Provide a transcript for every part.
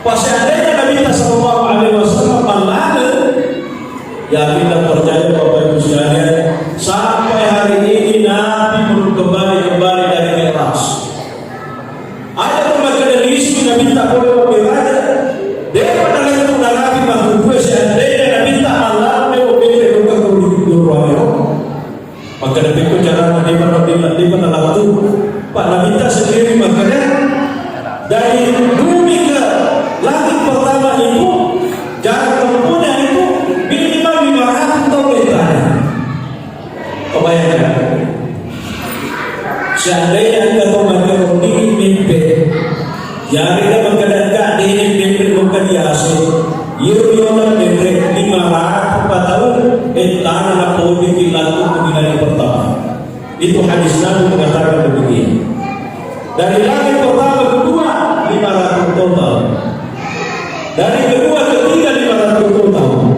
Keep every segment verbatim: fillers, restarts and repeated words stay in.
Pas seandainya Nabi sallallahu alaihi wasallam mallaleng, yakinlah, percaya Bapak Ibu sekalian, sampai hari ini Nabi belum kembali, kembali dari Mi'raj. Ada pun makkeda lisu Nabi tak boleh berada. Dia pernah itu Nabi makkeda seandainya Nabi tak mallaleng, dia boleh buka kulit dulu. Makkeda, pekko carana, de' pa, de' pa, de' pa nalattu. Pak, Nabitta sendiri makkeda, dari bumi ke langit pertama itu, jarak tempuhnya itu minimal lima ratus tahun dari tanah. Kebayangkan? Seandainya engka tau makkeda, ini mimpi. Iyarega makkeda engka dene memeng lokka diaso, iyaro yolong memeng lima ratu taung ettana napodiki lattu ri langit pertama. Itu hadis Nabi mengatakan demikian. Dari langit pertama kedua, lima ratu taung. Dari kedua ketiga, lima ratu taung.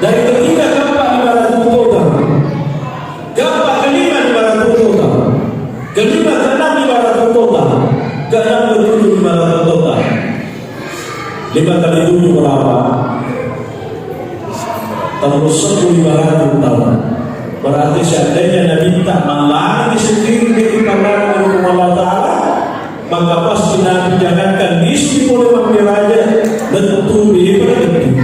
Dari ketiga keempat, lima ratu taung. Keempat kelima, lima ratu taung. Kelima keenam, lima ratu taung. Keenam ketujuh, lima ratu taung. Lima kali tujuh berapa? Terus sepuluh, lima ratu taung. Berarti seandainya Nabitta mallaleng sendiri di Allah Ta'ala, maka pasti Nabi jangankan lisu pole mammiraja, lettu ri pada lettu.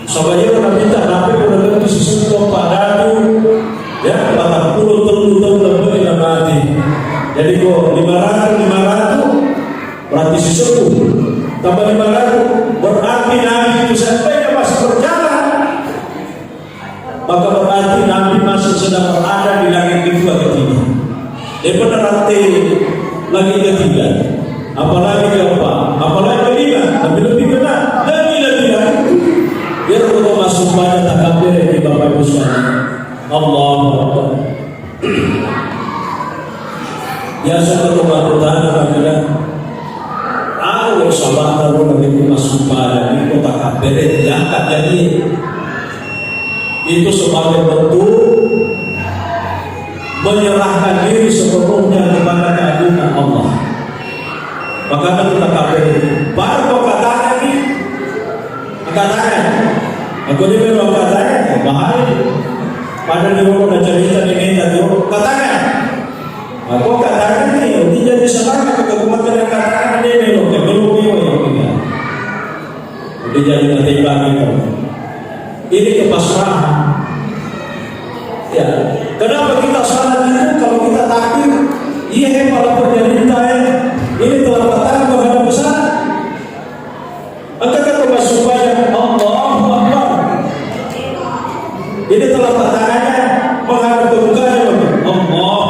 Saba' iyaro Nabitta nappa pura lettu sisekko padatu, ya, patappulo tellu taung lebbi namati. Jadi ko lima ratu, lima ratu, berarti sisekko. Tambah lima ratu, berarti Nabi itu sampai dia masih berjalan. Maka berarti Nabi masih sedang berada di langit kedua ketiga. Dia pernah nanti langit ketiga, apalagi keempat, apalagi kelima, lebih-lebih kena, lebih-lebih lagi. Biar kita masuk pada takabur di Bapak Ibu sekalian. Allahu Akbar. Biasa kalau aku tanya, kadang, "Aku sabata lo lebih masuk pada di kota Kapere, diangkat jadi." Itu sebagai bentuk menyerahkan diri sepenuhnya kepada keagungan Allah. Maka kita katakan, baru kau katakan ini, katakan. Aku ini memang katakan, bahaya. Pada di rumah ada cerita di minta dulu, katakan. Aku katakan ini, ini jadi salah, aku katakan ini, belum, belum, belum, belum. Jadi jangan ketimbang itu. Ini kepasrahan. Ya, kenapa kita salat itu kalau kita takbir? Iya, hebat apa jadi kita, ya. Ini telah katakan menghadap ke sana. Engka kata supaya Allahu Akbar. Ini telah katakannya menghadap ke mukanya, Allah.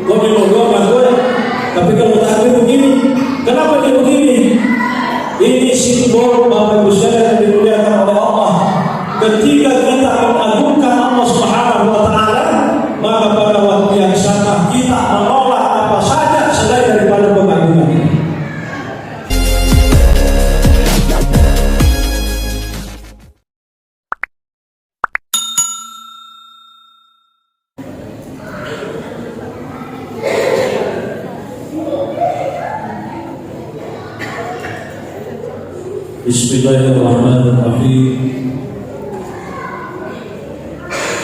Kau memang doa, Mas, gue. Tapi kalau takbir begini, kenapa dia begini? Ini simbol Bapak Ibu sekalian yang dimuliakan oleh Allah. Ketika kita mengagungkan Allah Subhanahu wa Ta'ala, maka pada waktu yang sama kita menolak apa saja selain daripada pengagungan. بسم الله الرحمن الرحيم.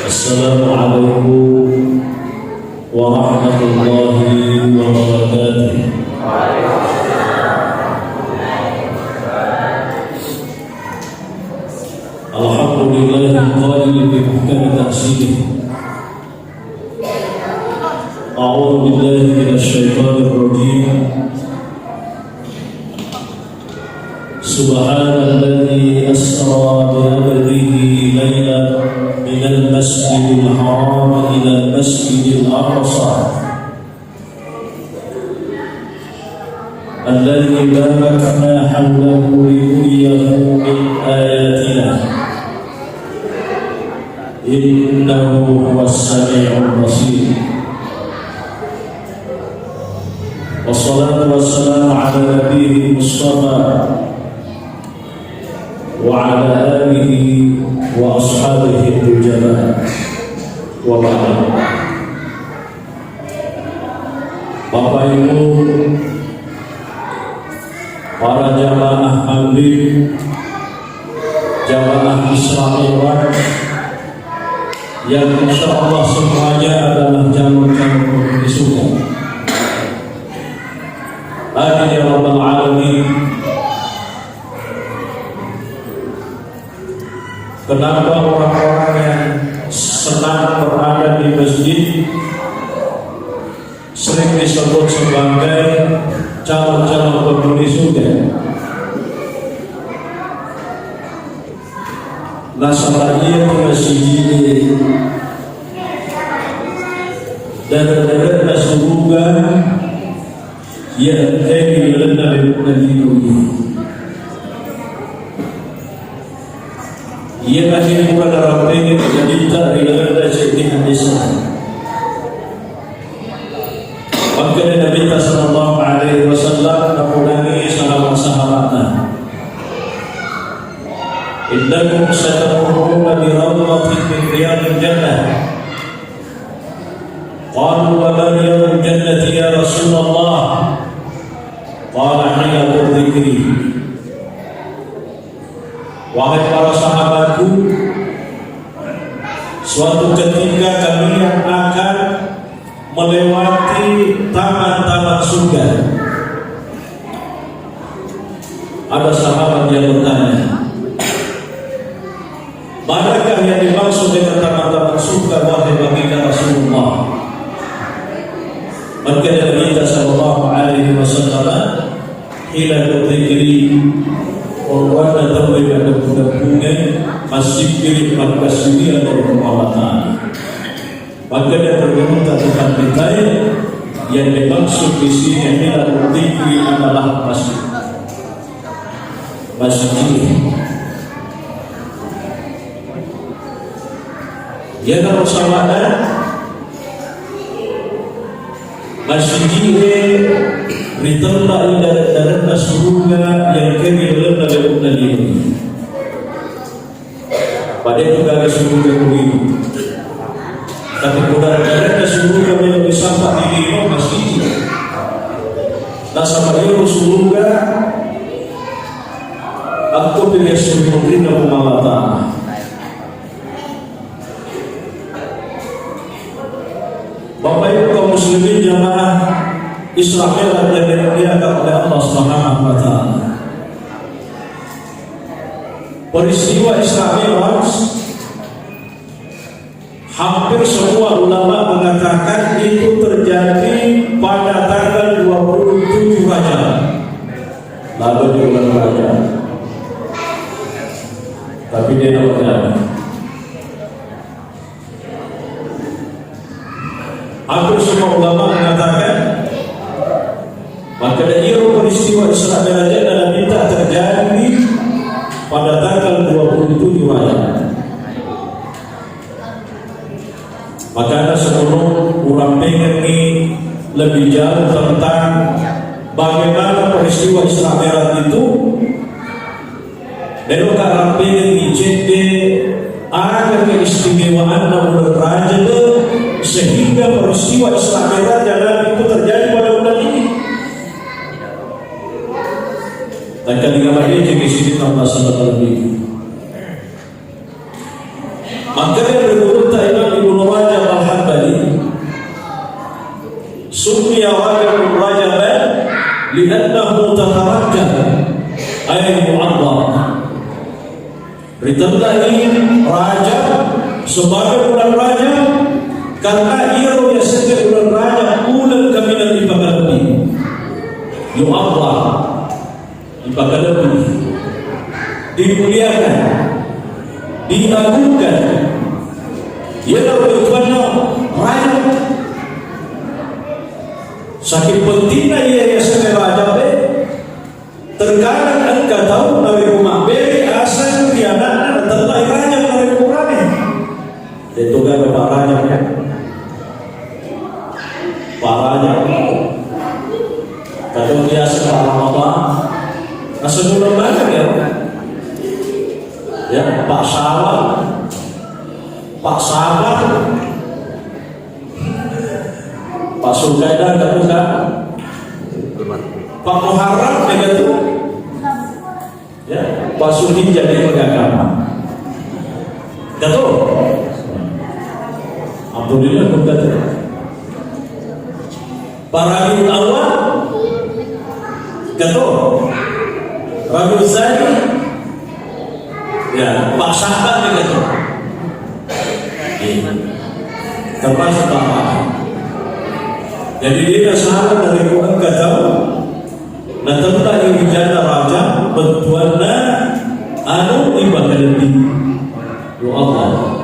السلام عليكم ورحمة الله وبركاته. الحمد لله القائل بمحكم تنزيله، أعوذ بالله من الشيطان الرجيم. سبحان الذي أسرى بعبده ليلا من المسجد الحرام إلى المسجد الأقصى الذي باركنا حوله لنريه من آياتنا إنه هو السميع البصير. والصلاة والسلام على نبيه المصطفى وعلى آله وأصحابه الجماعة وبعد. Bapak Ibu, Para jamaah Maulid, jamaah Isra Mi'raj, yang insya Allah semuanya adalah calon-calon penghuni surga. Amin ya rabbal alamin. Kenapa orang-orang yang senang berada di masjid sering disebut sebagai calon-calon penghuni surga? Nasaba iya tu masjid dare-dare suruga, iya engkai ri lalenna bebbu'na lino. Iya nasi pura narampengeng nabitta ri lalenna seddi hadis. Makkeda Nabitta sallallahu alaihi wasallam, napodangi sahabat-sahabatna, "Innakum satamurruna bi rawdatin min riyadil jannah." Qalu, "Wa ma riyadul jannati ya Rasulullah?" Qala, "Hilaqu dzikri." Wahai para sahabatku, suatu ketika kalian akan melewati taman-taman surga. Ada sahabat yang bertanya, "Manakah yang dimaksud dengan taman-taman surga, wahai baginda Rasulullah?" Maka Nabi sallallahu alaihi wasallam, "Hilaqu dzikri, pokokna tauwe maddeppu-deppungeng, massikkiri, makkasiwiang ri Allah Ta'ala." Maka dia bergurau tentang kita, yang dimaksud di sini hilaqu dzikri adalah masjid. Masjid. Iyanaro saba'na masjid e ritella'i dare-darenna suruga yang keri lalenna bebbu'na lino. Pada itu gaga suruga kuwi. Tapi ko dare-darenna suruga memang disapa di lino masjid. Nasaba iyaro suruga akko pilihan suruga Puang Allah Ta'ala. Bapak Ibu kaum muslimin jamaah Isra Mi'raj yang dimuliakan oleh Allah Subhanahu wa Ta'ala. Peristiwa Isra Mi'raj, hampir semua ulama mengatakan itu terjadi pada tanggal dua puluh tujuh Rajab. Lalu di bulan Rajab. Tapi dia tidak terjadi. Hampir semua ulama mengatakan, maka dari peristiwa Isra Mi'raj dan Nabi tak terjadi pada tanggal dua puluh tujuh Rajab. Makana sebelum urang pengengi lebih jauh tentang bagaimana peristiwa Isra Mi'raj itu, Meloka rampengengngi cedde aga keistimewaanna uleng Rajab sehingga peristiwa Isra Mi'raj itu terjadi pada uleng ini. Engka lima madeceng isininna masalah uleng ini. Makanya menurut Imam Ibnu Rajab Al-Hambali, summiya Rajab Rajaban li'annahu tatarajjab, ay mu'azzam. Ritella'i Rajab sebagai bulan Rajab karena iyaro yasengnge bulan Rajab uleng kaminang ipakalebbi. Yu'azzam, ipakalebbi, dimuliakan, diagungkan. Iyaro bettuanna Rajab. Saking pentingna iya yasengnge Rajab, eh, terkadang engka tau narekko mabbere aseng ri anakna natellai Rajab narekko urane. De'to gaga Pak Rajab, ya. Pak Rajab. Kadang biasa Pak Ramadan. Aseng uleng maneng, ya. Ya, Pak Syawal. Pak Sabar. Pak Zulkaidah, Pak Muharram, ya, gitu. Pasuni jadi pegagama. Gato. Alhamdulillah, kok gato. Parabiul awal, gato. Rabiul tsani, ya, Pak Sya'ban, gato. Iya. Termasuk Pak Sya'ban. Jadi, dia salah dari Quran, gato. Natella ri ujana Rajab, bettuanna anu ipakalebbi. Ya Allah.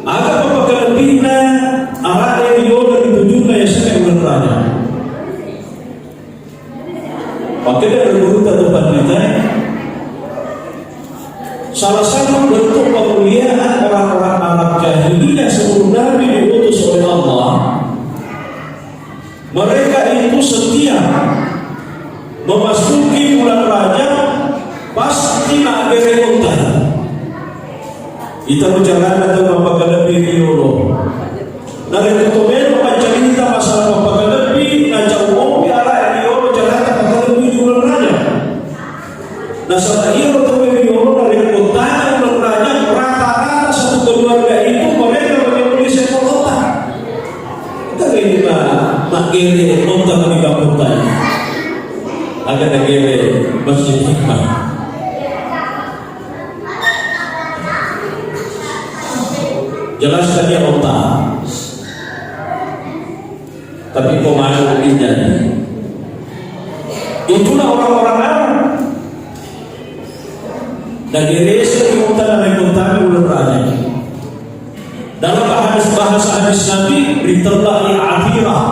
Aga papakalebbina ara'e riolo ri tujunna yasengnge uleng Rajab. Makkeda ri gurutta to panritae, salah satu bentuk pemuliaan orang-orang Arab jahiliyah sebelum Nabi diutus oleh Allah. Mereka itu setiap memasuki bulan Rajab pasti maggere unta. Ita mujarana tau mappakalebbi riolo. Narekko to melo maccarita masalah mappakalebbi, nacau mopi ala riolo carata mappakalebbi di bulan Rajab. Nasaba iyaro tauwe riolo narekko tana uleng Rajab, rata-rata satu keluarga itu mereka menyembelih seekor onta. Engka ga ini ma-, maggere onta mani kampung tadi? Aga nagere Masjid Hikmah. Jelas tadi onta. Tapi ko manu tidak. Itulah orang-orang Arab. Nagerese unta narekko tana uleng Rajab. Dalam bahasa, bahasa hadis Nabi, ritella ri Atirah.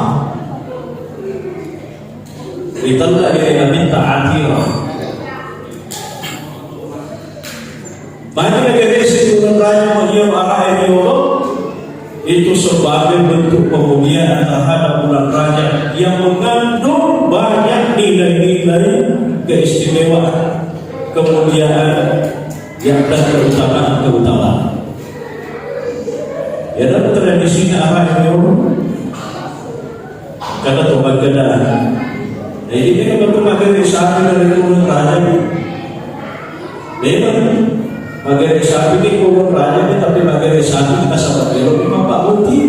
Ritella ri Nabitta Atirah. Magi nagerese uleng Rajab magi ara'e riolo, itu sebagai bentuk pemuliaan terhadap bulan Rajab yang mengandung banyak nilai-nilai keistimewaan, kemuliaan, yang dan keutamaan-keutamaan. Ya, dan tradisinya ara'e riolo. Kada to makkeda, eh, ini kan betul makkeda sapi dari uleng Rajab. Memang maggere sapi ni uleng Rajab ni, tapi maggere sapi kita sama belok ni mampak bukti.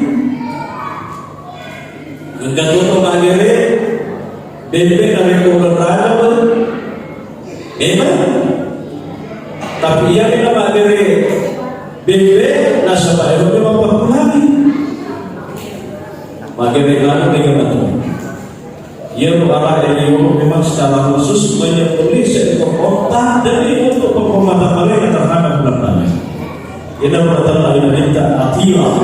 Engka to maggere bembe dari uleng Rajab. Memang. Tapi iya kita maggere bembe nasaba ero memang pakulani. Maggere anu ni matu. Iyaro ara'e riolo memang secara khusus menyembelih seekor onta demi untuk penghormatan mereka terhadap bulan Rajab. Ina bertanda ina minta Atirah.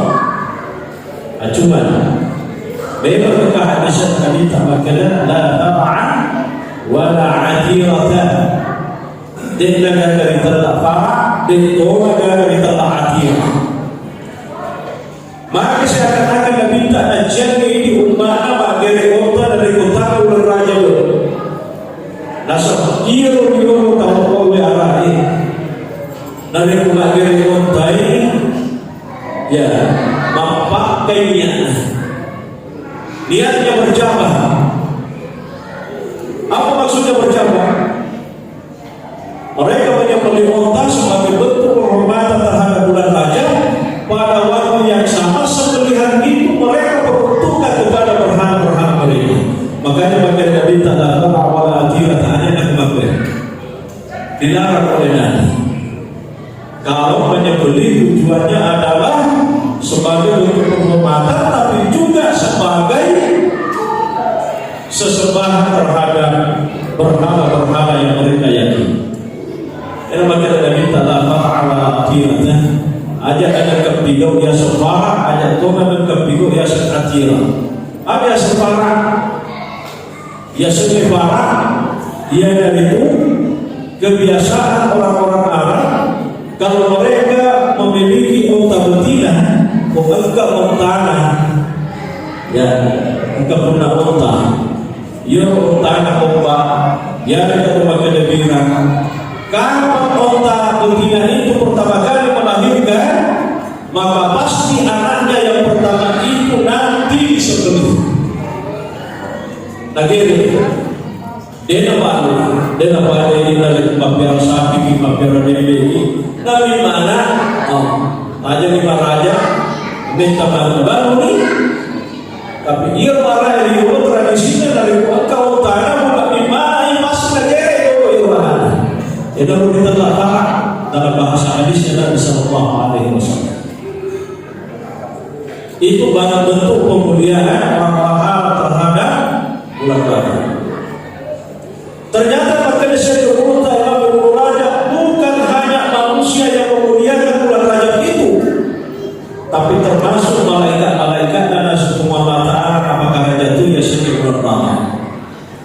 Acuman memang engka hadisan hadita makkeda la zar'an wa la atirata. De'na gaga ritella fara', de'tona gaga ritella atirah. Maka seakan-akan Nabitta naciangi idi umma'na maggere onta narekko tana uleng Rajab. Nasaba iyaro riolo tau pole ara'e. Narekko maggere ontae, ya, mappakkai niatna. Niatnya berjamaah. Apa maksudnya berjamaah? Mereka menyembelih onta sebagai bentuk penghormatan terhadap bulan Rajab. Pada waktu yang sama, sembelihan itu mereka peruntukkan kepada berhala-berhala mereka. Makanya bagian Nabi tak datang awal akhir tanya dan kematian. Dilarang oleh Nabi. Kalau menyembelih tujuannya adalah sebagai bentuk penghormatan, tapi juga sebagai sesembahan terhadap berhala-berhala yang mereka yakini. Ina makkeda Nabitta la zar'an wa la atirata. Aja ada kepigau ya sefara, aja tona dan kepigau ya atirah. Ada sefara. Yasengnge fara', iyanaritu kebiasaan orang-orang Arab, kalau mereka memiliki unta betina, ko engka ontana, ya, engka punna onta, iya ontana komba, iyanaritu makkeda birang. Kapan onta betina itu pertama kali melahirkan, maka pasti anaknya yang pertama itu nanti disembelih. Nagere. Dena baru, dena pada ini dari papiara sapi, papiara bebek ini. Nabi mana? Oh, raja ni maraja, minta mana baru ni. Tapi dia marah di luar tradisinya dari engkau tanah bukan di mana ini pas negara itu orang. Itu kita tak paham dalam bahasa hadisnya Nabi Sallallahu Alaihi Wasallam. Itu barang bentuk pemuliaan orang-orang terhadap bulan Rajab. Ternyata makkeda Syekh Ibnu Taimiyah, bulan Rajab bukan hanya manusia yang memuliakan bulan Rajab itu, tapi termasuk malaikat-malaikat dan semua mata Allah apakah Rajab itu ya Syekh Ibnu Taimiyah.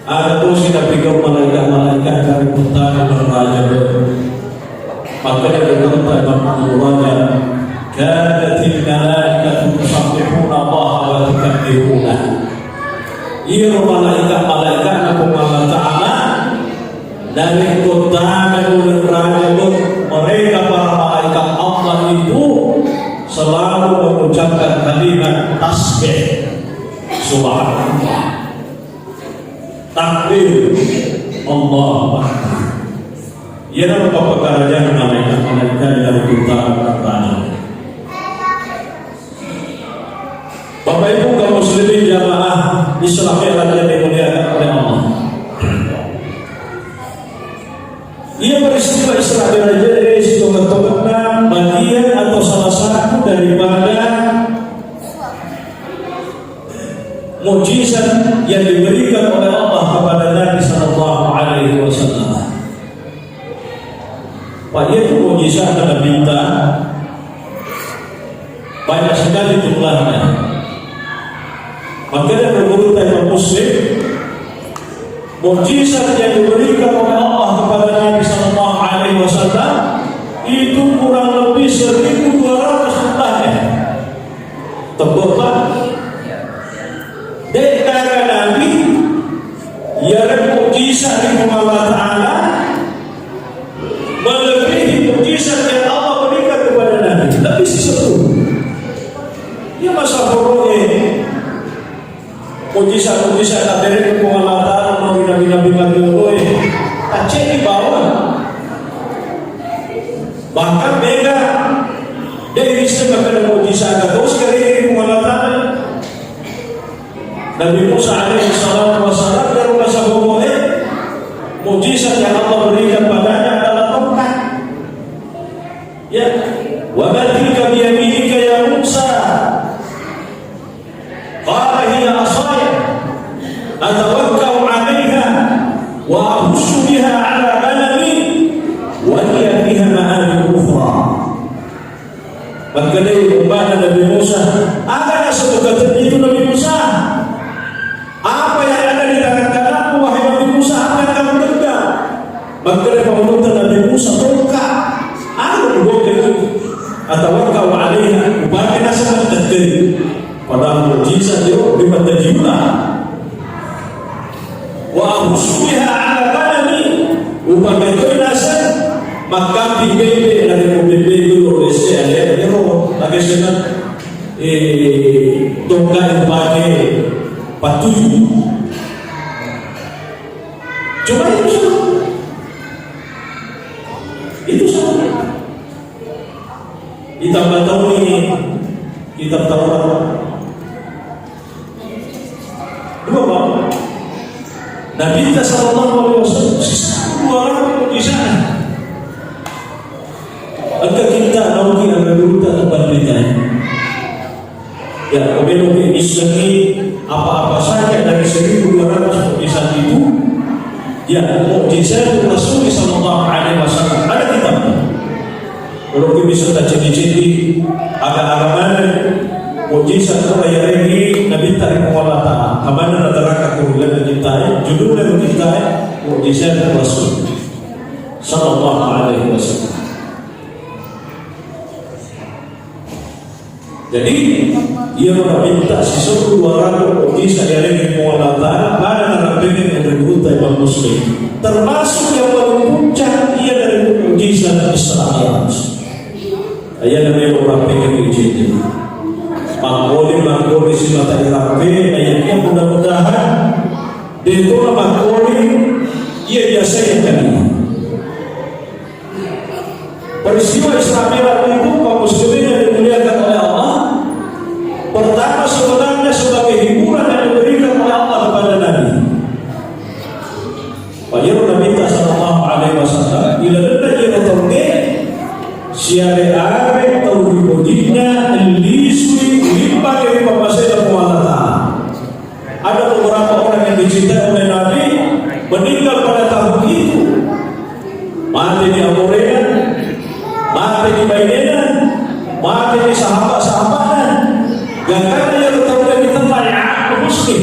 Ada tuh si tapi kau malaikat-malaikat dari kota bulan Rajab. Makkeda Ibnu Taimiyah, "Kanatil malaikatu yusabbihuna Allah wa yukabbirunahu." Iya, malaikat-malaikat na Puang Allah Ta'ala dari kota bulan Rajab, mereka para malaikat Allah itu selalu mengucapkan kalimat tasbih. Subhanallah. Takbir. Allahu Akbar. Iyana rupa pekkarajanna malaika-malaika ri dalam kota Rajab. Bapak Ibu kaum muslimin jamaah Isra Mi'raj yang dimuliakan oleh Allah. Iya peristiwa Isra Mi'raj ini sitonga-tonganna bagian atau salah satu daripada mukjizat yang diberikan oleh Allah kepada Nabi Sallallahu Alaihi Wasallam. Pak, itu mukjizat Nabi kita banyak sekali jumlahnya. Makanya menurut Imam Muslim, mukjizat yang diberikan oleh Allah kepada Nabi Sallallahu Alaihi Wasallam itu kurang lebih seribu dua ratus jumlahnya. Tebel, Pak. De'gaga Nabi, iyaro mukjizat ri Puang Allah Ta'ala melebihi mukjizat yang Allah berikan kepada Nabi. Lebih si sepuluh. Iya masa poro'e. Mukjizat-mukjizat tak beri Puang Allah Ta'ala, nabi-nabi mati. Aceh di bawah. Bahkan beda. Dia bisa makan mukjizat atau sekali Puang Allah Ta'ala. Nabi Musa alaihi salatu wassalam, dia rumah sahabatnya, mukjizat yang Allah berikan padanya adalah tongkat. Ya, wa ma tilka biyaminika ya Musa. Qala hiya asaya atawakkau alaiha wa ahussu biha ala ghanami wa liya fiha ma'arib ukhra. Makkedai umma'na Nabi Musa, aga naseng katenni itu Nabi Musa? Apa yang ada di tangan kananmu, wahai Nabi Musa, apa yang kamu genggam? Makkeda pangulutta Nabi Musa, tongka. Anu gogge itu. Atawakkau alaiha, upake naseng tetteri. Padahal mukjizat yo, di mata jiwa. Wa ahussu biha ala ghanami. Upake to naseng makkampi bebe, dari bebe dulu, dese, ada, ada, ada, ada, eh, tongka yang pakai patuju. Cuma itu saja. Itu saja. Ditambah tahu ini kitab Taurat. Dua, Pak. Nabi kita sallallahu alaihi wasallam dua orang di sana. Engka kita nauki anggaduta tempat berita. Ya, oke-oke, isengi apa-apa saja dari seribu dua ratus mukjizat itu, ya, mukjizat Rasul sallallahu alaihi wasallam. Ada kitab. Kalau kita bisa tak ceddi-ceddi, ada-ada mana mukjizat itu yang lagi Nabi tarik Allah Ta'ala. Kamana nataraka kuliah kita, judulnya kita, mukjizat Rasul sallallahu alaihi wasallam. Jadi, iya meminta sisukku dua ratus mukjizat yang dari Puang Allah Ta'ala pada narampingin yang berbuta Imam Muslim. Termasuk yang paling puncak, iya dari mukjizat Isra Mi'raj. Iya namanya orang pengen izin. Mangkoli, mangkoli si mata irampe, ayatnya mudah-mudahan. Dia itu mangkoli, Iya, biasa ya kan. Peristiwa Isra Mi'raj itu, kaum muslimin yang dimuliakan oleh Allah, pertama sebenarnya sebagai hiburan yang diberikan oleh Allah kepada Nabi. Wa iyaro Nabitta sallallahu alaihi wasallam, ilalenna iyaro taungnge, siare-are tau ripojinna, lisui, limpake ri pammasena Puang Allah Ta'ala. Ada beberapa orang yang dicintai oleh Nabi, meninggal pada tahun itu. Mate ni amorena, mate ni bainena, mate ni sahabat-sahabatna. Gangkanna iyaro taungnge ditellai Aamul Huzn.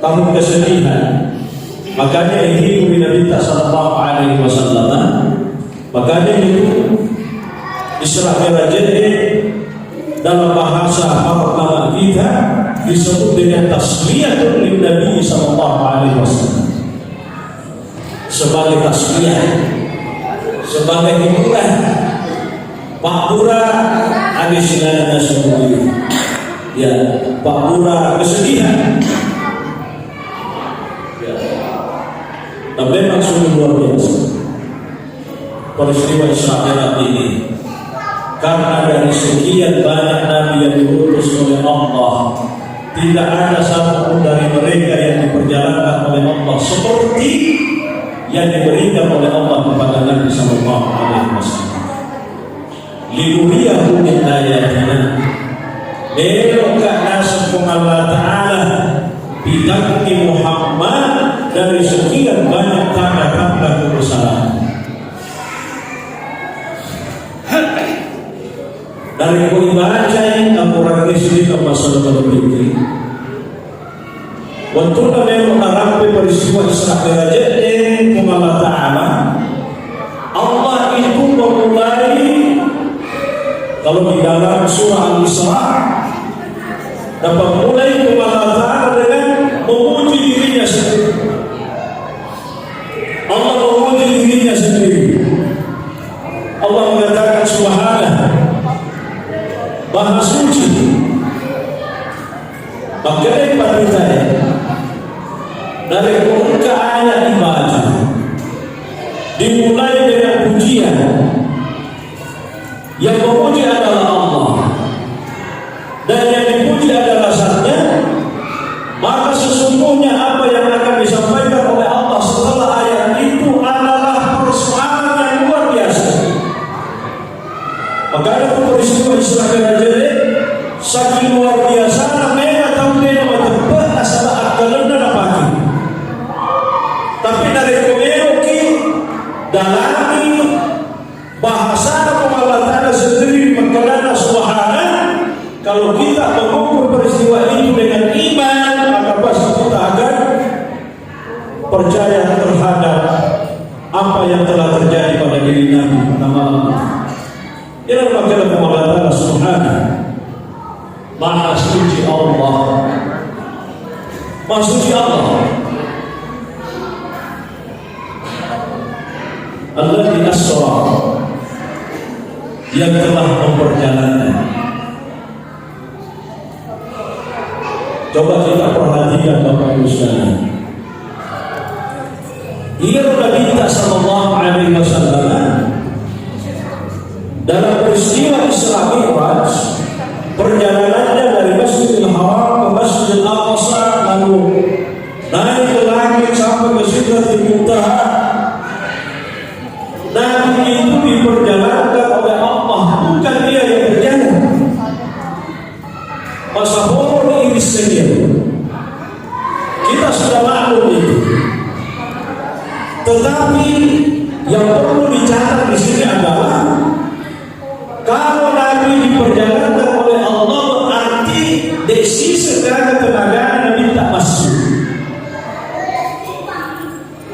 Tahun kesedihan. Makanya ini Nabi Nabitta sallallahu alaihi wasallam. Makanya itu Isra Mi'raj ini dalam bahasa Arab kita disebut dengan tasliyatun lin Nabi sallallahu alaihi wasallam. Sebagai tasliyah, sebagai hiburan. Pabbura habis silana semua. Ya, pabbura kesedihan. Ya. Dan memang sungguh luar biasa peristiwa Isra Mi'raj ini. Karena dari sekian banyak nabi yang diutus oleh Allah, tidak ada satu pun dari mereka yang diperjalankan oleh Allah seperti yang diberikan oleh Allah kepada Nabi sallallahu alaihi wasallam. Linuriyahu min ayatina. Meloka naseng Puang Allah Ta'ala pitangngi Muhammad dari sekian banyak tanda-tanda kebesaran. Dari kau ibacai Al-Quran ini, masalah lebih. Wettunna memang narampe peristiwa Isra Mi'raj e, Puang Allah Ta'ala, Allah itu memulai, kalau di dalam surah Al-Isra, dapat mulai Puang Allah Ta'ala dengan memuji dirinya sendiri. Allah memuji dirinya sendiri. Allah mengatakan, "Subhanahu, Maha Suci." Makkedai panritae, narekko engka ayat ibaca dimulai dengan pujian, yang memuji adalah Allah dan yang dipuji adalah zatnya, maka sesungguhnya apa yang akan disampaikan oleh Allah setelah ayat itu adalah persoalan yang luar biasa. Makanya tu peristiwa Isra Mi'raj e, saking luar biasa, mega tau de' mateppe' nasaba akkalenna napake. Tapi narekko meloki dalami bahasana Puang Allah Ta'ala sendiri, makkedana subhana, kalau kita mengukur peristiwa itu dengan iman, maka pasti kita akan percaya terhadap apa yang telah terjadi pada diri Nabi pada malam itu. Ina makkeda Puang Allah Ta'ala Subhanahu, Maha Suci Allah. Maha Suci Allah. Alladzi asra, yang telah memperjalankan. Coba kita perhatikan, Bapak Ibu sekalian. Iyaro Nabitta sallallahu alaihi wasallam dalam peristiwa Isra Mi'raj, perjalanannya dari Masjidil Haram ke Masjidil Aqsa, lalu naik ke langit sampai ke Sidratil Muntaha. Nabi itu diperjalankan oleh Allah, bukan dia yang berjalan. Masahoro ni irissengnge. Kita sudah maklum itu. Tetapi yang perlu dicatat di sini adalah, kalau Nabi diperjalankan oleh Allah, berarti de' siseng gaga tenagana Nabitta massu.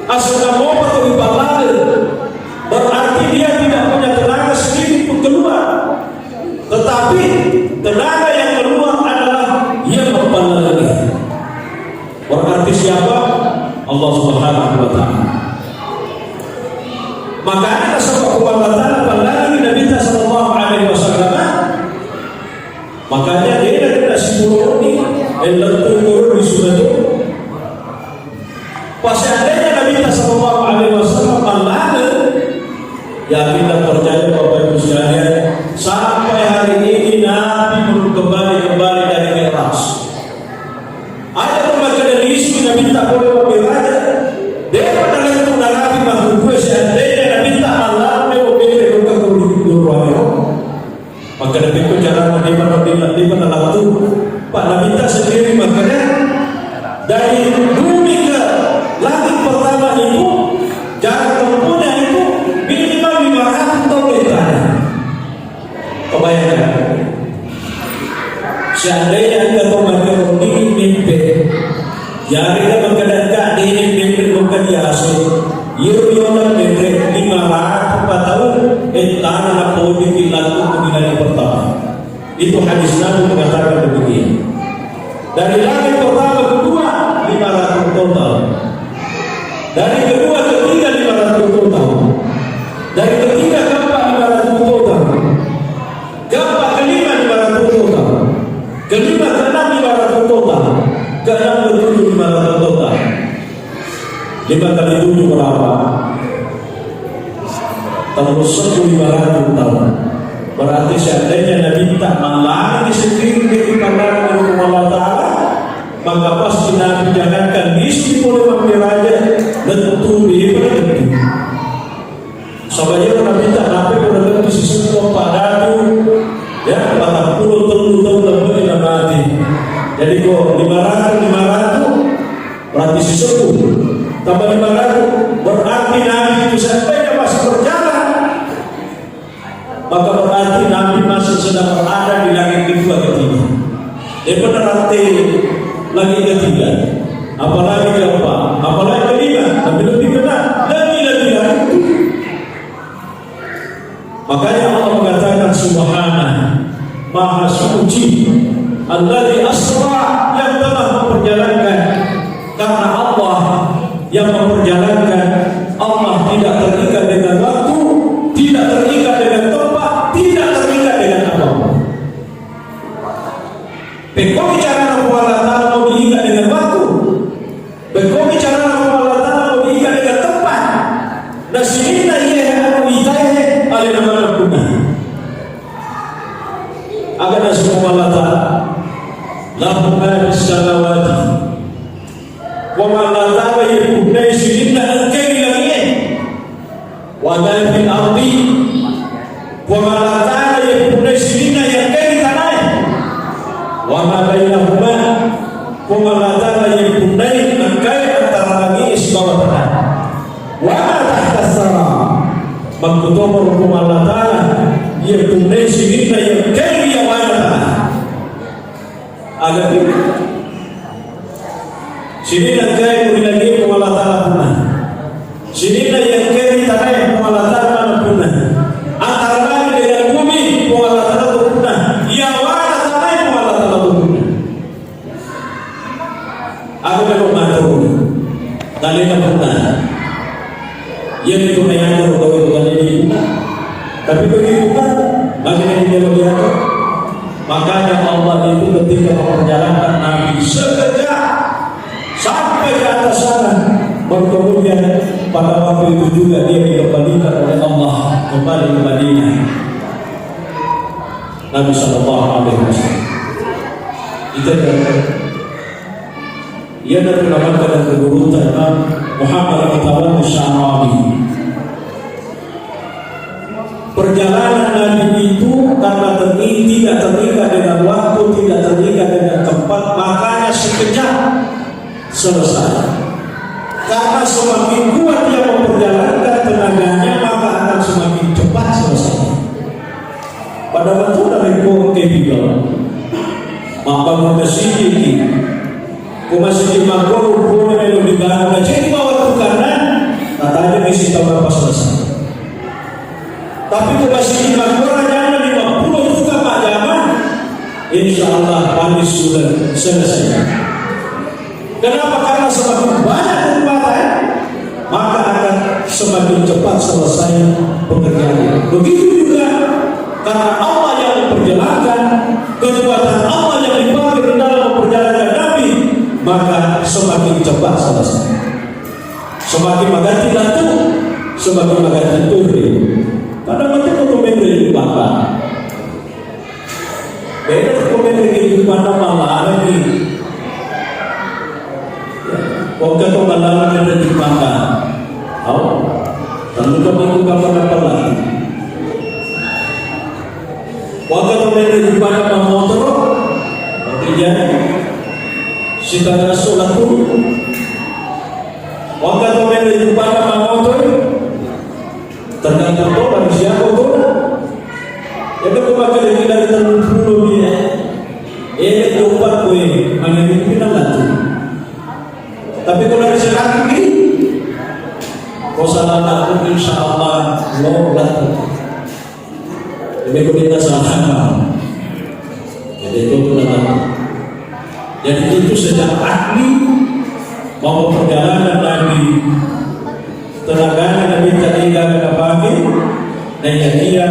Asenna mopa tau ipallale, berarti dia tidak punya tenaga sedikit pun keluar. Tetapi tenaga yang keluar adalah yang mempallale. Berarti siapa? Allah Subhanahu wa Ta'ala. Makanya nasaba Puang Allah Ta'ala pallale Nabitta sallallahu alaihi wasallam. Makanya dia tidak sibuk ni, eh, lettu turun di surga itu. Pas seandainya Nabi sallallahu alaihi wasallam mallakeng, yakinlah, percaya Bapak Ibu sekalian, sampai hari ini Nabi belum kembali, kembali dari Mi'raj. Ada pun makkeda lisu Nabi tak boleh berada. Dia pernah lentuk Nabi makkukkue seandainya Nabi tak malam dia boleh buka kulit dulu. Maka demikian cara Nabi pada, Nabi pada waktu Pak Nabi tak sendiri makkeda dari bumi ke langit pertama itu jarak tempuhnya itu minimal lima ratus tahun dari tanah. Kebayangkan. Seandainya engka tau makkeda dingin mempe, yarega makkeda engka dingin mempe, engka diaso, iyaro yolong mempe lima ratus tahun, eh, tanah napodiki lakku di langit pertama. Itu hadis Nabi mengatakan demikian. Dari langit pertama kedua, lima ratus total. Dari kedua ketiga, lima ratus total. Dari ketiga keempat, lima ratus total. Keempat kelima, lima ratus total. Kelima keenam, lima ratus total. Keenam ketujuh, lima ratus total. Lima kali tujuh berapa? Terus sepuluh lima ratus tahun. Berarti seandainya Nabi tak malangi sendiri di pandangan Allah Ta'ala, maka pasti Nabi jangankan lisu pole mammiraja, lettu di pole lettu. Saba' iyaro Nabitta nappai pura lettu sisukku padatu, ya, patappulo tellu taung lebbi namati. Jadi ko lima ratus, lima ratus, berarti sisukku tambah lima ratus, berarti Nabi itu sampai dia masih berjalan. Maka berarti Nabi masih sedang berada di langit kedua, ketiga. Dia pernah nanti langit ketiga, apalagi keempat, apalagi kelima, tapi lebih kena lagi, lagi, lagi. Makanya Allah mengatakan, "Subhana, Maha Suci, alladzi asra, yang telah memperjalankan." Karena Allah yang memperjalankan, Allah tidak terikat dengan waktu, tidak terikat dengan tempat, tidak terikat dengan apapun. Pekkogi carana Puang Allah Ta'ala mau diikat dengan waktu. Pekkogi carana Puang Allah Ta'ala mau diikat dengan tempat. Na sininna iya anu itae alena manappunna. Aga naseng Puang Allah Ta'ala, "Lahu ma fis samawati." Puang Allah Ta'ala iya punnai sininna engkae ri langi'e. "Wa ma fil ardi." Puang Allah Ta'ala iya punnai sininna iya engkae ri tanae. "Wa ma bainahuma." Puang Allah Ta'ala iya punnai engkae antara langi'e sibawa tanae. "Wa ma tahtas sara." Makkutoparo Puang Allah Ta'ala iya punnai sininna iya engkae ri yawana tanae. Aga tu? Sininna engkae ri langi'e Puang Allah Ta'ala punna. Sininna iya engkae ri tanae Puang Allah Ta'ala manappunna. Antara langit dengan bumi Puang Allah Ta'ala tu punna. Yawana tanae Puang Allah Ta'ala tu punna. Aga melo maturung? Talena punna. Iya, itu yang terutama itu tadi di punna. Tapi begitu kan, makanya dia melihat. Makanya Allah itu ketika memperjalankan Nabi sekejap sampai ke atas sana, baru kemudian pada waktu itu juga dia dikembalikan oleh Allah kembali ke Madinah. Nabi Sallallahu Alaihi Wasallam. Itu kan. Iyanatu namakkeda gurutta Imam Muhammad Al-Muntawal Sya'rawi. Perjalanan Nabi itu karena teri-, tidak terikat dengan waktu, tidak terikat dengan tempat, makanya sekejap selesai. Karena semakin kuat dia memperjalankan tenaganya, maka akan semakin cepat selesai. Pada waktu dari Kong Kevin, maka mengkasih Ko masigi makkoro pura melo dibangun, na ceddi bawang tukangna, natajami sitaung nappa selesai. Tapi ko masigi makkoro janna lima puluh tukang majjama, insya Allah paling sudah selesai. Kenapa? Karena semakin banyak kekuatan, maka akan semakin cepat selesai pekerjaannya. Begitu juga karena Allah yang memperjalankan, kekuatan Allah yang dipakai di dalam memperjalankan Nabi, maka semakin cepat selesai. Semakin magatti latu, semakin magatti turi. Pada mati ko menre di bangka. Beda ko menre di bangka malah lagi. Wakka to malah menre di bangka. Au, tentu ko minggu kapan apa lagi. Wakka to menre di bangka motoro, iya. Sitara solat tu. Wakka to menre di bangka motoro. Tergantung to manusia ko to. Itu ko makkeda dari telluppulo dia. Eh, lupa kue, mana ini kita latu. Tapi kalau ada seratus ni, ko salah latu, insya Allah, lo latu. Jadi ko kita salah. Jadi itu kita latu. Jadi itu secara ahli bahwa perjalanan Nabi Tenagana Nabitta degaga napake, naiyakiya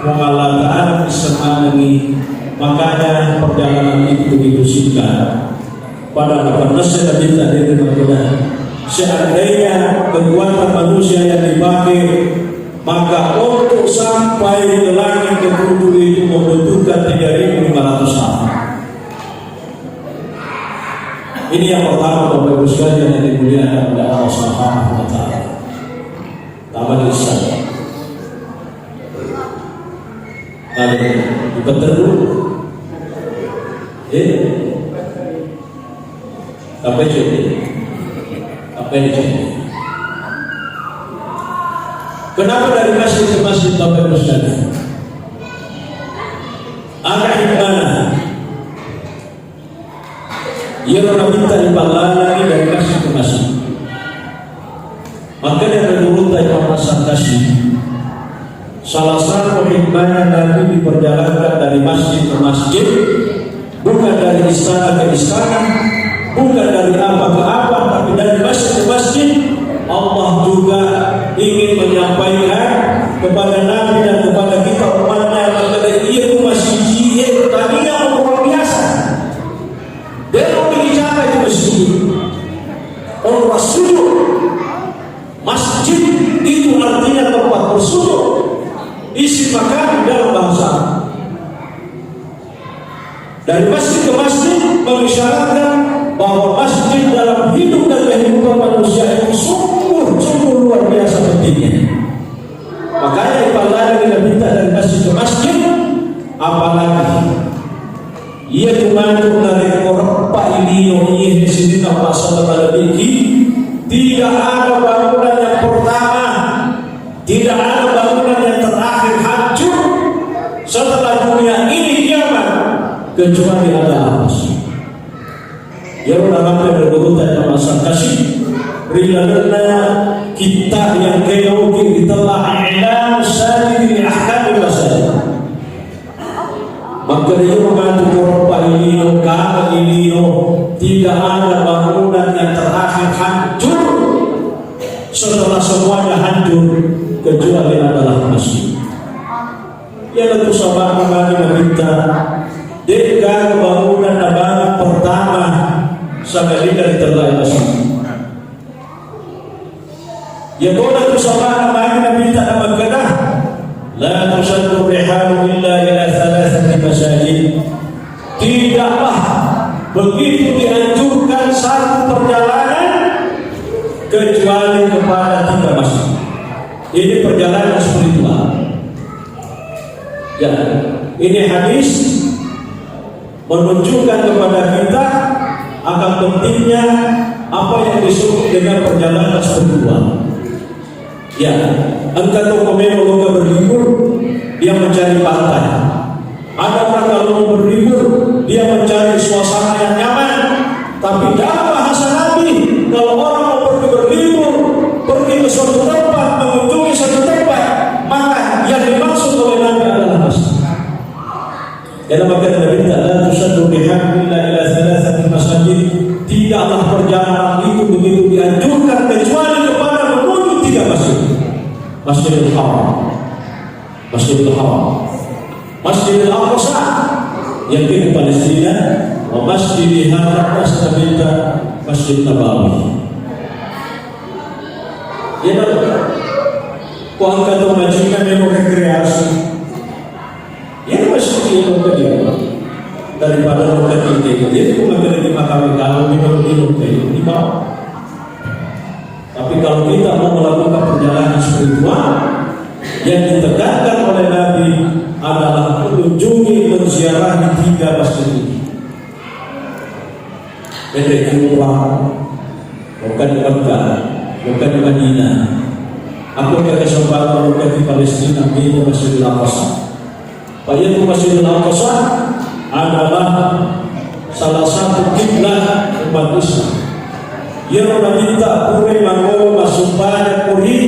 Puang Allah Ta'ala missengngangengngi, makanya perjalanan itu begitu singkat. Pada napennesse Nabitta degaga makkeda, seandainya kekuatan manusia yang dipakai, maka untuk sampai ke langit ketujuh itu membutuhkan tiga ribu lima ratus tahun. Ini yang pertama, Bapak Ibu sekalian yang dimuliakan oleh Allah Subhanahu wa Ta'ala. Taman Islam. Lalu, dipeter dulu. Eh? Sampai cukup. Sampai cukup. Kenapa dari masjid ke masjid, Bapak Ibu sekalian? Ada hikmahnya. Iyaro Nabitta ripallalangi dari masjid ke masjid. Makanya menurut Imam Hasan Kasih, salah satu hikmahnya Nabi diperjalankan dari masjid ke masjid, bukan dari istana ke istana, bukan dari apa ke apa, tapi dari masjid ke masjid. Allah juga ingin menyampaikan kepada Nabi dan kepada kita umatnya, maka dari itu masjid itu tadinya orang biasa. Dia mau bicara itu masjid. Orang sujud. Masjid itu artinya tempat bersujud. Isim makan dalam bahasa. Dari masjid ke masjid mengisyaratkan bahwa masjid dalam hidup dan kehidupan manusia itu sungguh-sungguh luar biasa pentingnya. Makanya ipalagi Nabitta dari masjid ke masjid, apalagi iya tu matu narekko reppa ilio iye sininna pasal malebiki, tidak ada bangunan yang pertama, tidak ada bangunan yang terakhir hancur setelah dunia ini kiamat, kecuali adalah masjid. Iyaro namakkeda gurutta Imam Hasan Kasih, ri lalenna kitta yang kegauki ritella I'lamus Sajid li Ahkamil Masajid. Makkeda iyaro matu ko reppa ilio, kama ilio, tidak ada bangunan yang terakhir hancur setelah semuanya hancur kecuali adalah masjid. Iyanatu saba'na magi Nabitta, de'gaga bangunan nabangun pertama sangadinna ritellai masjid. Iyatonatu saba'na magi Nabitta namakkeda, "La tusyaddu rihalu illa ila thalathati masajid." Tidaklah begitu dianjurkan satu perjalanan kecuali kepada tiga masjid. Ini perjalanan spiritual. Ya, ini hadis menunjukkan kepada kita akan pentingnya apa yang disebut dengan perjalanan spiritual. Ya, engka to ko melo loka berlibur, dia mencari pantai. Ada orang kalau mau berlibur, dia mencari suasana yang nyaman. Tapi dalam bahasa Nabi, kalau orang mau pergi berlibur, pergi ke suatu tempat, mengunjungi suatu tempat, maka yang dimaksud oleh Nabi adalah masjid. Karena maka Nabi kata, "La tusyaddu rihalu illa ila thalathati masajid." Tidaklah perjalanan itu begitu dianjurkan kecuali kepada menuju tiga masjid. Masjidil Haram. Masjidil Haram, Masjidil Aqsa yang di Palestina, wa masjidi hadza, Masjid Nabawi. Iya, ko engka tau macinna melo rekreasi. Iya, masih iya, lokka dia. Daripada lokka kita itu, dia itu makan di makam, kalau di lokka itu, di bawah. Tapi kalau kita mau melakukan perjalanan spiritual, yang ditekankan oleh Nabi adalah mengunjungi, menziarahi tiga masjid ini. Bete Kubah, lokka di Mekah, lokka di Madinah. Aku ke kesempatan lokka di Palestina, di Masjidil Aqsa. Iyatu Masjidil Aqsa adalah salah satu kiblat umat Islam. Iyaro Nabitta pura mangolo massumpajang ko ri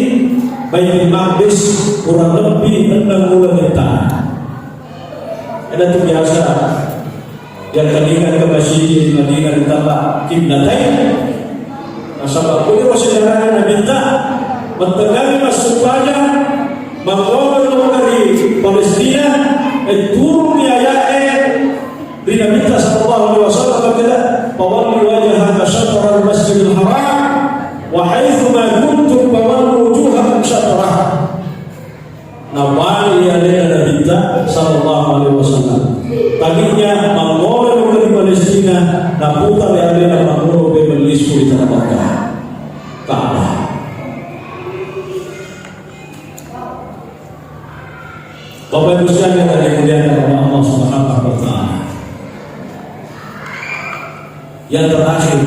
Baitul Maqdis kurang lebih enneng uleng ettana. Ada tu biasa yang tadikan ke masjid Madinah ditambah kiblatain. Nasaba kuni sejarah Nabitta mattegang massumpajang. Mangolo lokka ri Palestina, eh, turunni aya'e ri Nabitta sallallahu alaihi wasallam, makkeda, "Fawallu wajhaka syatral Masjidil Haram, wa haitsu ma kuntum fawallu wujuhakum syatrah." Napani alena Nabitta sallallahu alaihi wasallam. Tadinya mangolo lokka ri Palestina, naputar alena mangolo bebel lisku di tanah Makkah. Ka'bah. Bapak Ibu sekalian yang dimuliakan oleh Allah Subhanahu wa Ta'ala. Yang terakhir,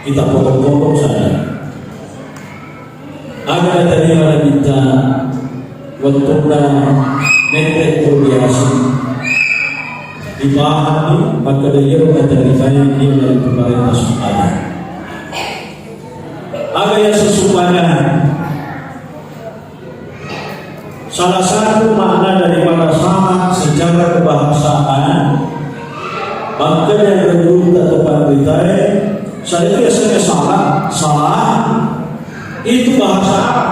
kita potong-potong saja. Ada tadi ada minta waktu nete kurbiasi dipahami, maka dia kata dibayar dia dari pemerintah supaya ada yang sesupaya. Salah satu makna daripada syarat secara kebahasaan, maka yang kedua tak tepat berita, saya itu biasanya salah, salah itu bahasa Arab.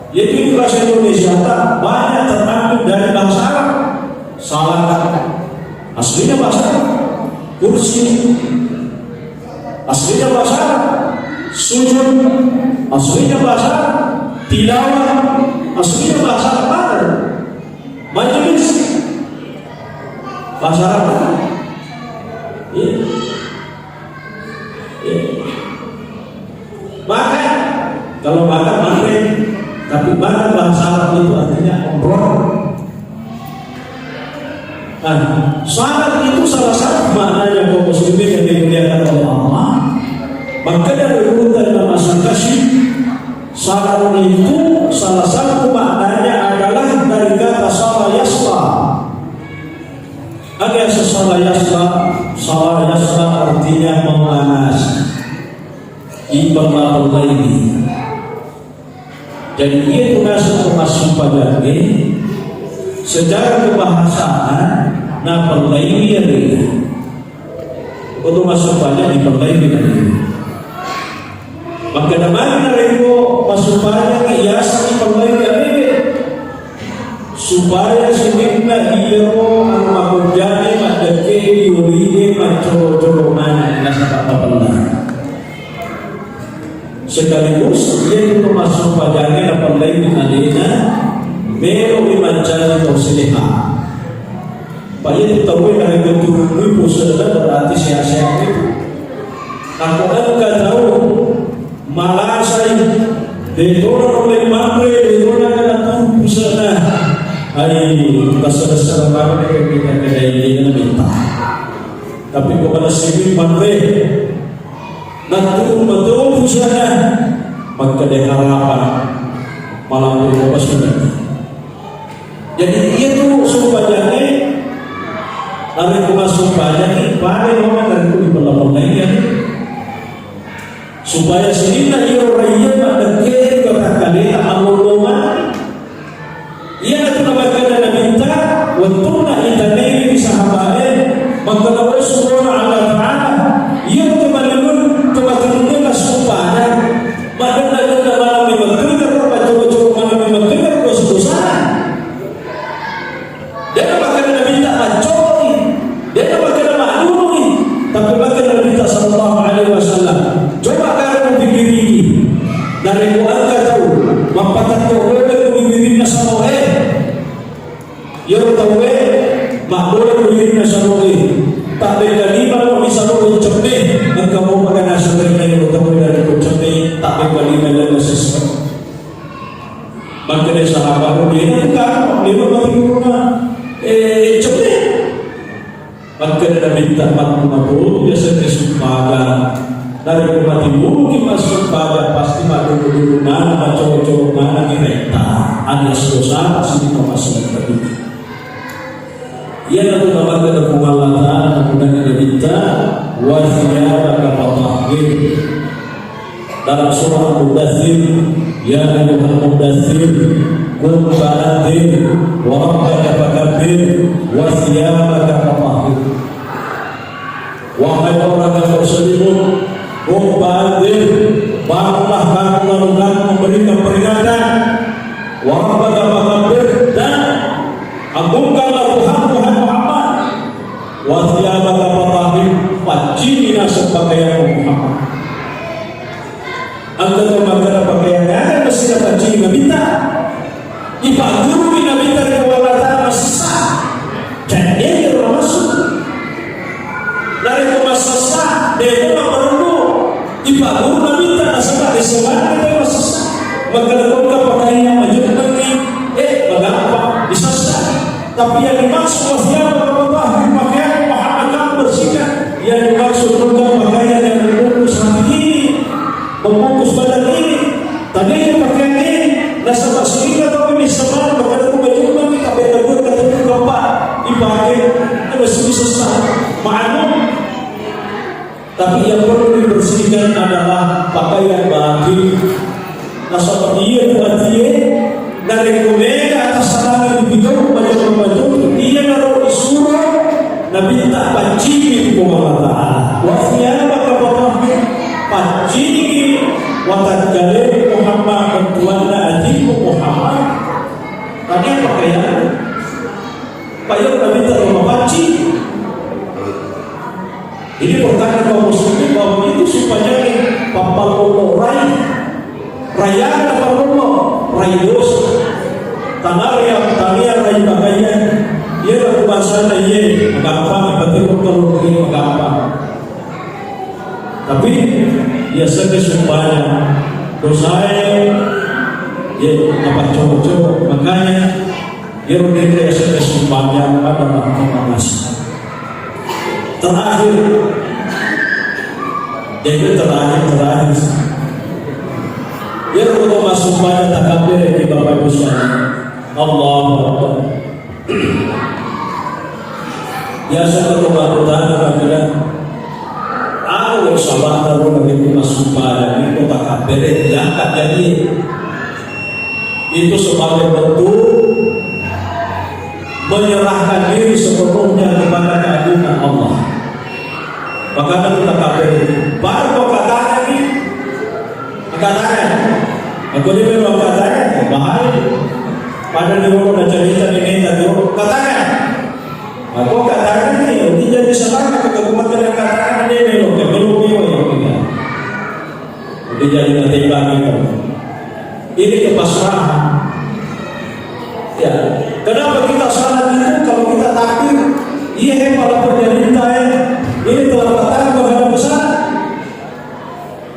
Jadi itu bahasa Indonesia tak banyak terambil dari bahasa Arab. Salah aslinya bahasa Arab. Kursi, aslinya bahasa Arab. Sujud, aslinya bahasa Arab. Tilawah, aslinya bahasa Arab. Majelis, bahasa Arab. Iya. Iya. Makan, kalau makan, makan. Tapi makan bahasa Arab itu artinya ngobrol. Nah, salat itu salah satu maknanya kaum muslimin yang dimuliakan oleh Allah. Maka dari urutan nama Sakashi, salat itu salah satu maknanya adalah dari kata sala yasla. Ada sala yasla, sala yasla artinya memanas. Ibarat lain. Jadi, itu nasib termasuk pada ini, secara kebahasaan, nah, perlaini ya, itu masuk pada di perlaini. Maka namanya itu masuk pada ya, si perlaini ya, supaya sininna iyaro anu makkunrai maddekke diulige maccoro-coro maneng nasaba mapella. Sekaligus, iyanatu massumpajangnge napellai alena, melo'i mancaji tau saleha. Apa iyatu tauwe narekko turungngi puse'na berarti sehat-sehat itu. Nako engka tau malasai, detona nulle manre, detona kana turu puse'na. Ai, tasserre-serre manre kita kedai minta. Tapi ko pada sini manre, Nattu matu pusana, makkeda harapan malampe mapasuna. Jadi, iyatu sumpajangnge, narekko massumpajangngi, pade mama narekko dipella-pellai, ya. Supaya sininna iyaro raiye maddekke ri watakkalena allo-allo maneng. Iyanatu nabakkeda Nabitta, wettunna itanaiwi ri sahabae, makkeda, "Wai surona Allah Ta'ala, iyaro temalilun, tematurunngenna sumpajang, maddenna-denna maneng memekkenna ro, paccoba-coba maneng memekkenna ro dosa-dosana." Dena makkeda Nabitta maccoi, dena makkeda ma'lului, tapi makkeda Nabitta sallallahu alaihi wasallam, coba karo mupikkiriki, Narekko engka tau mappatetto bola ku bibirinna saloe, iyaro tauwe mabbola ku bibirinna saloe, tabbekka lima lo di saloe cemme, engka mopa naseng ri iyaro tauwe narekko cemme tabbekka lima lalenna sessa. Makkeda sahabat, "Dena engka, dena mati guruna, eh, cemme." Makkeda Nabitta, "Mattu-mattu biasa ke sumpaga. Narekko mati muruki massumpaga, pasti maddulu-dulu mana, macowo-cowo mana diretta. Alias dosa, sini masuk ke." Iyanatu namakkeda Puang Allah Ta'ala, nakkeda Nabitta, "Wa thiyabaka fatahhir." Dalam surah Al-Mudaththir, "Ya ayyuhal mudaththir, qum fa'anzir, wa rabbaka fakabbir, wa thiyabaka fatahhir." Wahai orang yang berselimut, qum fa'anzir, bangunlah kamu lalu kamu memberikan peringatan. Wa rabbaka fakabbir, dan agungkanlah Tuhanmu, wahai Muhammad. Wa thiyabaka fatahhir, paccingi naseng pakaianmu, Muhammad. Engka to makkeda pakaian aga mesti napaccingi Nabitta. Ipaggurui Nabitta ri Puang Allah Ta'ala massessa. Jadi, dia masuk. Narekko massessa, de' to maparellu ipagguru Nabitta, nasaba de' sembarang tau massessa. Makkeda ko engka pakaian majemmengngi, eh, magampang disessa. Tapi yang dimaksud, "Wa thiyabaka fatahhir", pakaian Muhammad kamu bersihkan. Yang dimaksud bukan pakaian yang membungkus hati ini, membungkus badan ini. Tania pakaian ini, nasaba sininna tau ini sembarang, makkeda ko majemmengngi, tapi kedua, ketiga, keempat dipakai, itu masih bisa sah. Ma'lum. Tapi yang perlu dibersihkan adalah pakaian batin. Nasaba iya tu atie, narekko mega atassalangi dipigau majeng-majeng, iyanaro isuro Nabitta paccingi ri Puang Allah Ta'ala. Wa thiyabaka fatahhir, paccingi watakkalemu Muhammad, bettuanna atimmu Muhammad. Tania pakaian. Payung Nabitta to mapaccing. Ini pertanyaan kaum muslimin bahwa itu supaya pappalollo rai, rayana palollo, rai dosa. Tania, tania rai pakaian. Iya, aku bahasana, iya, gampang, berarti kalau begini gampang. Tapi, iya, sebagai sumpahnya, dosae, iya, apa coba-coba, makanya Iyaro nilai S M S sumbayang adalah mamanas. Terakhir, jadi terakhir, terakhir. Iyaro ko massumpajang takabbere di Bapak Ibu sekalian. Allahu Akbar. Biasa ko makkutana makkeda, anu, sabata ro nabi massumpajang, iko takabbere, diangkat jadi. Itu sebagai bentuk menyerahkan diri sepenuhnya kepada keagungan Allah. Makanya kita kafir. Baru kau katakan ini, katakan. Aku ini memang katakan, bahaya. Pada di rumah dan cerita ini tadi, katakan. Aku katakan ini, ini jadi semangat, aku katakan ini, belum, belum, belum, belum. Jadi, jadi ketimbang itu. Ini kepasrahan. Ya, kenapa kita salat itu kalau kita takbir? Iya, eh, walaupun jadi kita, eh, ini telapak tangan menghadap ke sana.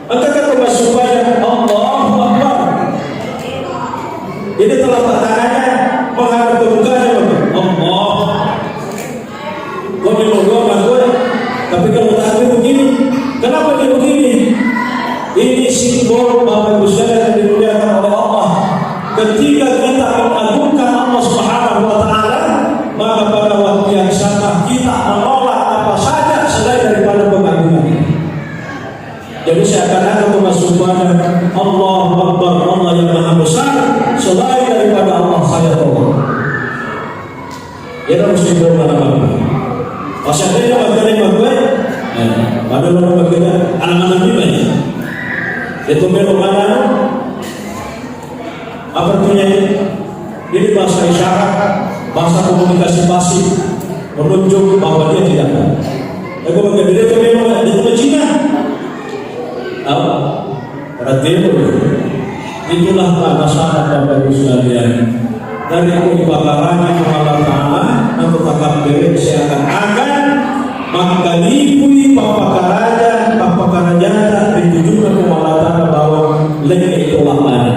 Maka kata Rasulullah, "Allahu Akbar." Ini telapak tangannya menghadap ke mukanya, Allah. Kau memang doang aku, tapi kalau takbir begini, kenapa dia begini? Ini simbol Bapak Ibu sekalian yang dimuliakan oleh Allah. Ketika kita mengagungkan Allah Subhanahu wa Ta'ala, maka pada waktu yang sama kita menolak apa saja selain daripada pengagungan. Jadi seakan-akan itu masuk pada Allahu Akbar, Allah yang Maha Besar, selain daripada Allah saya tolak. Iyaro mesti bola apa? Pas ada yang makan yang makan, eh, pada orang makan, anak-anak ini banyak. Itu memang mana? Apa artinya ini? Ini bahasa isyarat, bahasa komunikasi pasif, menunjuk bahwa dia tidak ada. Aku pakai diri itu memang ada itu Cina. Apa? Berarti itu. Itulah bahasana Bapak Ibu sekalian. Dari pun pakaraja Allah Ta'ala, atau takabbere seakan-akan makkalipui papakaraja, papakarajata ditujukan ke Allah Ta'ala bahwa lainnya itu Allah Ta'ala.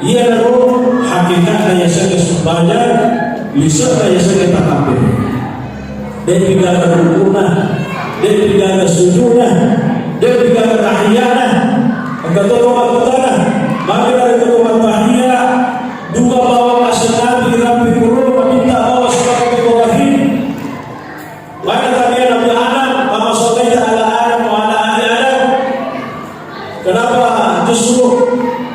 Iyanaro hakikatna yasengnge sembajang, lise'na yasengnge takabbere. De'pi gaga rukuna, de'pi gaga sujuna, de'pi gaga tahiyana. Engka to makkutana, magi narekko to mattahiya, dua bawang asennabi irampe kulo maminta bawang sibawa Ibrahim. Mana tania Nabi Adam, kama sallaita ala Adam wa ala ali Adam. Kenapa justru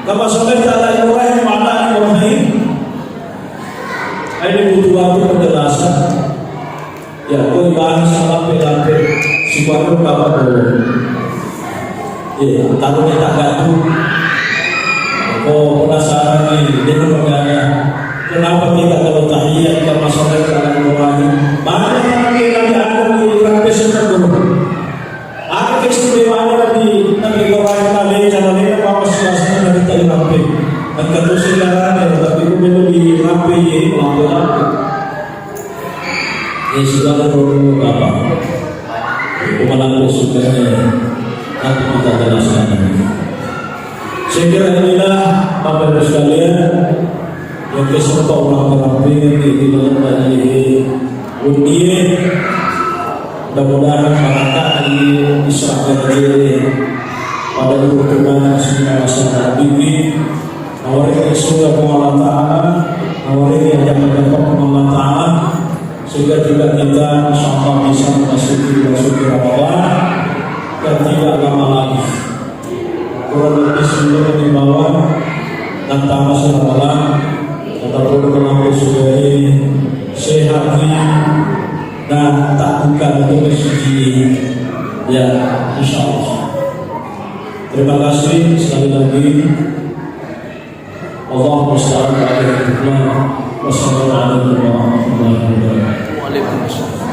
kama sallaita ala Ibrahim wa ala ali Ibrahim? Ini butuh waktu penjelasan. Ya, kau bahas sampai-sampai si Fadul kapan dulu? Iya, taruhnya tak gaduh. Oh, penasaran nih, dia mau bertanya, kenapa kita kalau tahiyat kita masalah ke Nabi Ibrahim? Mana yang Nabi Adam di rapi senang dulu? Ada keistimewaan Nabi, Nabi Ibrahim alaihi salam, apa masih dari tadi rapi? Engka tu sekarang, tapi aku belum di rapi, ya, lampu-lampu. Ya, sudah ada dulu, Bapak. Kepala sudah, nanti kita jelaskan. Saya kira inilah, Bapak Ibu sekalian, yang kesempat orang terakhir di dalam dari Undi. Mudah-mudahan barokah di Isra Mi'raj pada keuntungan semua masyarakat ini. Nawarini surga Allah Ta'ala, nawarini ajakan dapat Allah Ta'ala, sehingga juga kita insya Allah bisa memasuki, memasuki Ramadan dan tidak lama lagi. Kurang lebih sembilan di bawah dan tambah selama, ataupun mengambil sugari sehatnya dan tak buka itu suci. Ya, insya Allah. Terima kasih sekali lagi. Allahumma musta'an. Wassalamualaikum warahmatullahi wabarakatuh. Waalaikumsalam.